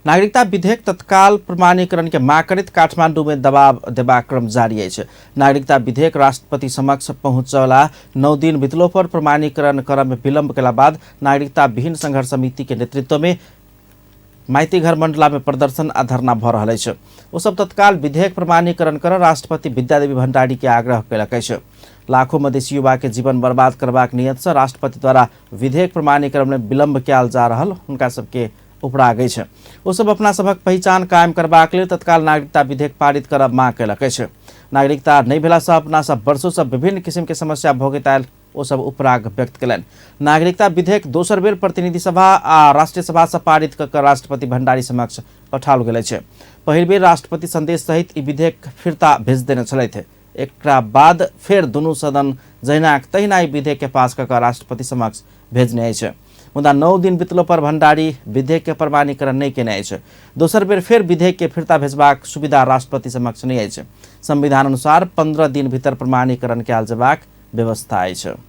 नागरिकता विधेयक तत्काल प्रमाणीकरण के माग करैत काठमांडू में दबाव देबाक क्रम जारी अछि। नागरिकता विधेयक राष्ट्रपति समक्ष पहुंचला 9 दिन बितलो पर प्रमाणीकरण करय में विलंब केला बाद नागरिकता विहीन संघर्ष समिति के नेतृत्व में माइतीघर मंडला में प्रदर्शन आ धरना भऽ रहल अछि। ओ सब तत्काल विधेयक प्रमाणीकरण कर राष्ट्रपति विद्यादेवी भण्डारी के आग्रह कयलक अछि। लाखों मधेसी युवा के जीवन बर्बाद करबाक नियत से राष्ट्रपति द्वारा विधेयक प्रमाणीकरण में विलंब कयल जा रहल हुनका सबके उपराग अछि। ओ सब अपना सभक पहिचान कायम करबाक लेल तत्काल नागरिकता विधेयक पारित करब मांग कयलक अछि। नागरिकता नहि भेला सँ अपना सब वर्षो सँ विभिन्न किसिम के समस्या भोगैत आयल ओ सब उपराग व्यक्त कयलनि। नागरिकता विधेयक दोसर बेर प्रतिनिधि सभा आ राष्ट्रीय सभा सँ पारित कऽ कऽ राष्ट्रपति भण्डारी समक्ष पठाओल गेल अछि। पहिल बेर राष्ट्रपति संदेश सहित ई विधेयक फिर्ता भेज देने छलथि। एकरा बाद फेर दुनू सदन जहिनाक तहिना ई विधेयक के पास कऽ कऽ राष्ट्रपति समक्ष भेजने अछि। मुदा 9 दिन बितलो पर भण्डारी विधेयक के प्रमाणीकरण नहि केने अछि। दोसर बेर फेर विधेयक के फिर्ता भेजबाक सुविधा राष्ट्रपति समक्ष नहि अछि। संविधान अनुसार 15 दिन भीतर प्रमाणीकरण कयल जेबाक व्यवस्था अछि।